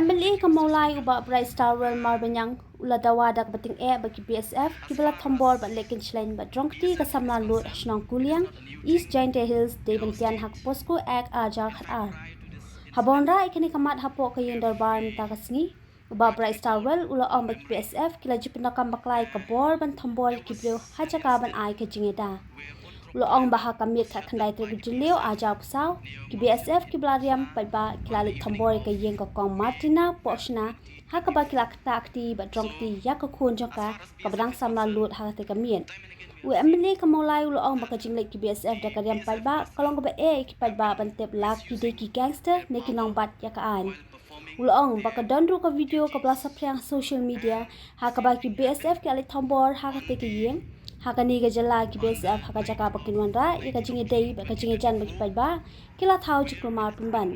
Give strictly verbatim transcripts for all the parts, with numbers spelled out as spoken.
M L A ka Mawlai u Bah Brightstarwell Marbaniang u la dawa da kaba tyngeh ba ki B S F kiba la thombor bad leh kynshlei bad drong kti ka samla lut ha shnong Kuliang, East Jaintia Hills, dei ban tian ha ka POCSO Act ar hajar khatar. Haba wanrah ïa kane ka mat hapoh ka ïing dorbar mynta ka sngi, u Bah Brightstarwell u la ong ba ki B S F ki la ju pyndonkam bakla ïa ka bor ban thombor ïa ki briew ha jaka ban ai ka jingïada. U la ong ba ha ka miet khatkhyndai tarik u Jylliew ar hajar arphew saw, ki B S F kiba la riam paidbah ki la leit thombor ïa ka ïing ka Kong Martina Pohshna, ha kaba ki la ktah kti bad drong kti ïa ka khun jong ka, kaba dang samla lut ha katei ka miet. U M L A ka Mawlai u la ong ba ka jingleit ki B S F da ka riam paidbah ka long kaba eh ïa ki paidbah ban tip lada ki dei ki gangster ne ki nongbat ïa ka aiñ. U la ong ba ka don ruh ka video kaba la saphriang ha social media, ha kaba ki B S F ki la leit thombor ha katei ka ïing. Ha kane ka jylla ki B S F ha ka jaka ba kin wanrah ïa ka jingïadei bad ka jingïajan bad ki paidbah, ki la thaw jingkulmar pynban.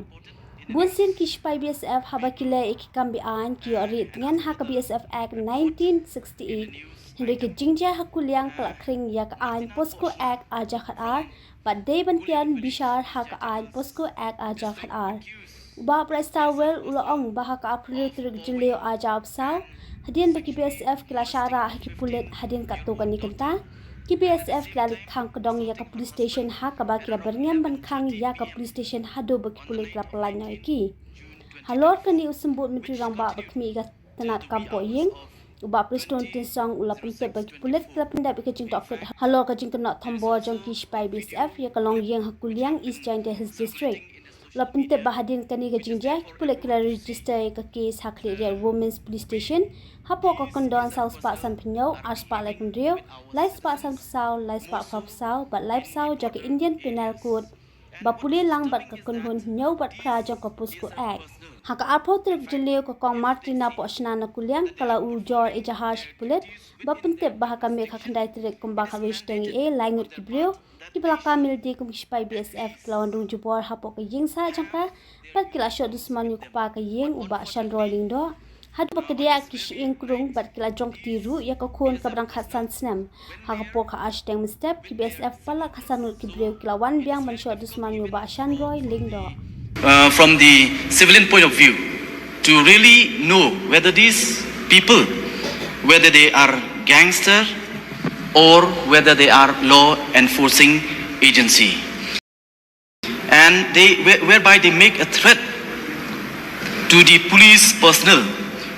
Bunsien ki shipai B S F haba ki leh ïa ki kam be-aiñ ki ïoh rieh tngen ha ka B S F Act nineteen sixty-eight. Hynrei ka jingjia ha Kuliang ka la khring ïa ka aiñ POCSO Act ar hajar khatar, bad dei ban tian bishar ha ka aiñ POCSO Act ar hajar khatar. U Bah Brightstarwell u la ong ba ha ka arphew tarik Jylliew ar hajar arphew saw, hadien ba ki B S F ki la shah rah ha ki pulit hadien katto katne kynta, ki B S F ki la leit khang kdong ïa ka police station ha kaba ki la byrngem ban khang ïa ka police station haduh ba ki pulit ki la pyllait noh ïa ki. Halor kane u Symbud Myntri Rangbah ba khmih ïa ka tnat kam poh ïing, u Bah Prestone Tynsong u la pyntip ba ki pulit ki la pyndep ïa ka jingtohkit halor ka jingkynnoh thombor jong ki shipai B S F ïa ka longïing ha Kuliang, East Jaintia Hills District. U la pyntip ba hadien kane ka jingjia ki pulit ki la register ïa ka case ha Khliehriat Women's Police Station hapoh ka kyndon saw spah sanphew hynñiew, ar spah laiphew hynriew, lai spah sanphew saw, lai spah phra phew saw bad laiphew saw jong ka Indian Penal Code, ba pule lang bad ka kynhun hynñiew bad phra jong ka POCSO Act. Ha ka arphew tarik Jylliew ka Kong Martina Pohshna na Kuliang ka la ujor ejahar sha ki pulit ba pyntip ba ha ka miet khatkhyndai tarik kumba khatwei shiteng ïa lai ngut ki briew kiba la kam ïalade kum ki shipai B S F ki la wan rung jubor hapoh ka ïing sah jong ka, bad ki la shoh dusmon ïa u kpa ka ïing u Bah Shanroy Lyngdoh, haduh ba ka diah ki shyieng krung bad ki la jrong kti ruh ïa ka khun kaba dang khatsan snem. Ha ka por ka ar shiteng mynstep, ki B S F palat khatsan ngut ki briew ki la wan biang ban shoh dusmon ïa u Bah Shanroy Lyngdoh. Uh, from the civilian point of view, to really know whether these people, whether they are gangster or whether they are law enforcing agency. And they, where-, whereby they make a threat to the police personnel,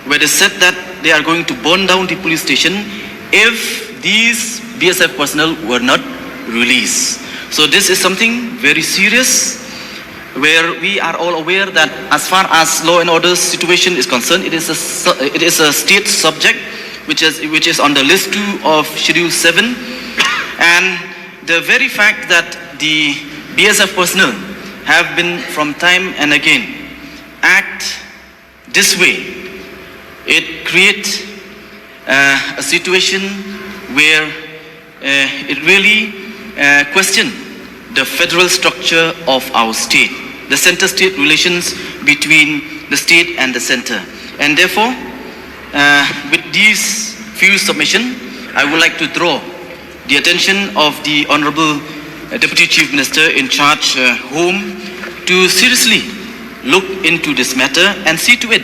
where they said that they are going to burn down the police station if these B S F personnel were not released. So this is something very serious, where we are all aware that as far as law and order situation is concerned, it is a su-, it is a state subject which is, which is on the list two of Schedule seven, and the very fact that the B S F personnel have been from time and again act this way, it creates uh, a situation where uh, it really uh, question the federal structure of our state, the center-state relations between the state and the center. And therefore, uh, with these few submission, I would like to draw the attention of the Honorable uh, Deputy Chief Minister in charge, uh, Home, to seriously look into this matter and see to it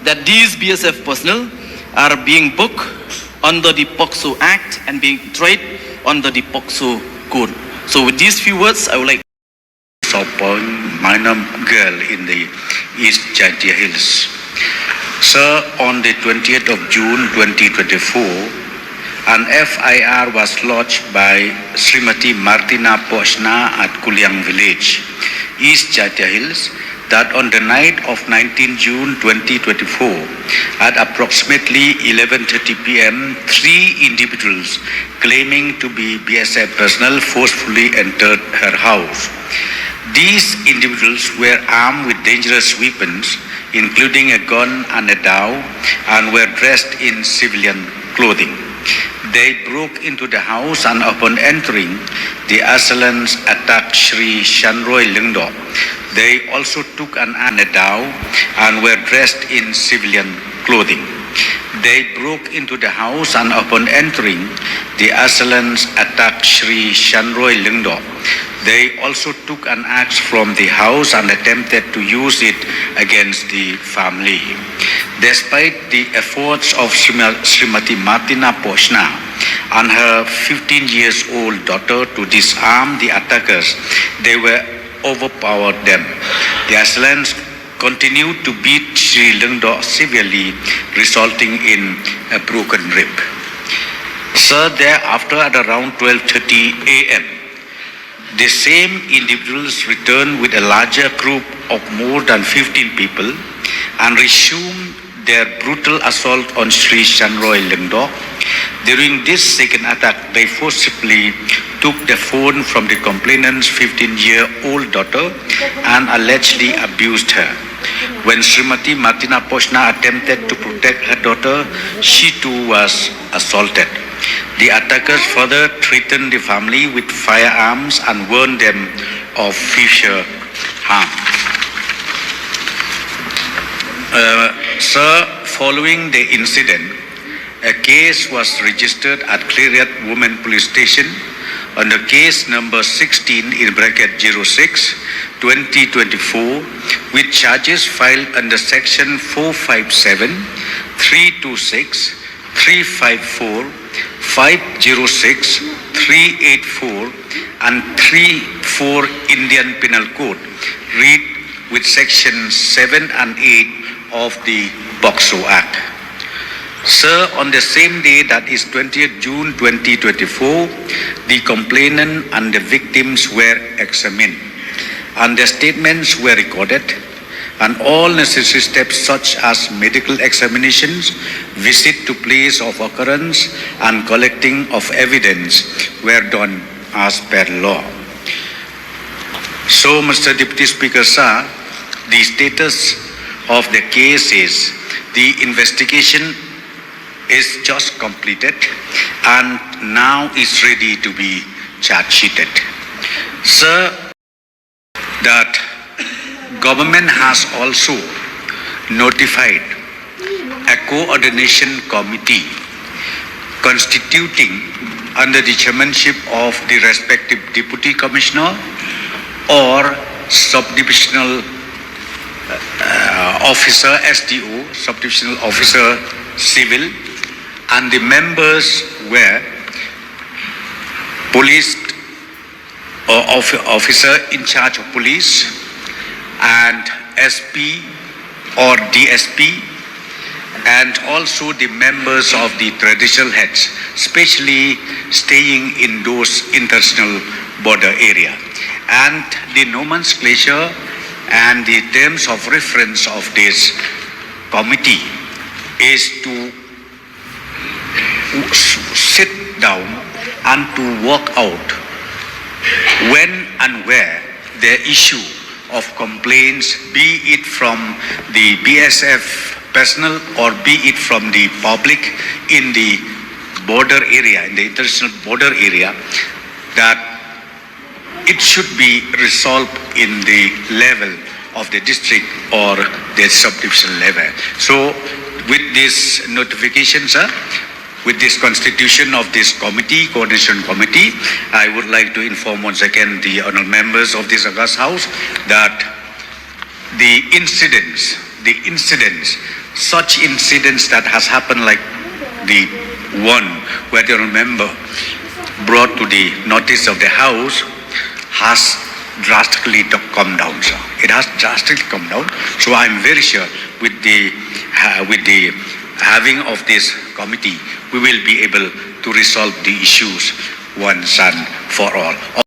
that these B S F personnel are being booked under the POCSO Act and being tried under the POCSO Code. So with these few words, I would like Saw Point, minor girl in the East Jaintia Hills. Sir, on the twentieth of June twenty twenty-four, an F I R was lodged by Srimati Martina Pohshna at Kuliang Village, East Jaintia Hills, that on the night of nineteenth June twenty twenty-four, at approximately eleven thirty P M, three individuals claiming to be B S F personnel forcefully entered her house. These individuals were armed with dangerous weapons, including a gun and a dao, and were dressed in civilian clothing. They broke into the house and, upon entering, the assailants attacked Shri Shanroy Lyngdoh. They also took an, and a dao and were dressed in civilian clothing. They broke into the house and, upon entering, the assailants attacked Shri Shanroy Lyngdoh. They also took an axe from the house and attempted to use it against the family. Despite the efforts of Srima-, Srimati Martina Poshna and her fifteen years old daughter to disarm the attackers, they were overpowered them. The assailants continued to beat Sri Lyngdoh severely, resulting in a broken rib. Sir, thereafter at around twelve thirty a m, the same individuals returned with a larger group of more than fifteen people and resumed their brutal assault on Sri Shanroy Lyngdoh. During this second attack, they forcibly took the phone from the complainant's fifteen-year-old daughter and allegedly abused her. When Srimati Martina Poshna attempted to protect her daughter, she too was assaulted. The attackers further threatened the family with firearms and warned them of future harm. Uh, sir, following the incident, a case was registered at Khliehriat Women Police Station under case number sixteen in bracket zero six twenty twenty-four, with charges filed under section four five seven, three two six, three five four, five zero six, three eight four, and three four Indian Penal Code, read with section seven and eight of the POCSO Act. Sir, on the same day, that is twentieth June twenty twenty-four, the complainant and the victims were examined, and their statements were recorded, and all necessary steps such as medical examinations, visit to place of occurrence, and collecting of evidence were done as per law. So, Mister Deputy Speaker, sir, the status of the case is the investigation is just completed and now is ready to be charge sheeted. Sir, that government has also notified a coordination committee constituting under the chairmanship of the respective deputy commissioner or subdivisional uh, officer, S D O, subdivisional officer civil, and the members were police or of-, officer in charge of police and S P or D S P, and also the members of the traditional heads, especially staying in those international border area. And the nomenclature and the terms of reference of this committee is to s-, sit down and to work out when and where the issue of complaints, be it from the B S F personnel or be it from the public in the border area, in the international border area, that it should be resolved in the level of the district or the subdivision level. So, with this notification, sir, with this constitution of this committee, coordination committee, I would like to inform once again the honourable members of this august house that the incidents, the incidents, such incidents that has happened like the one where the honourable member brought to the notice of the house has drastically to come down, sir. It has drastically come down. So I'm very sure with the, uh, with the having of this committee, we will be able to resolve the issues once and for all.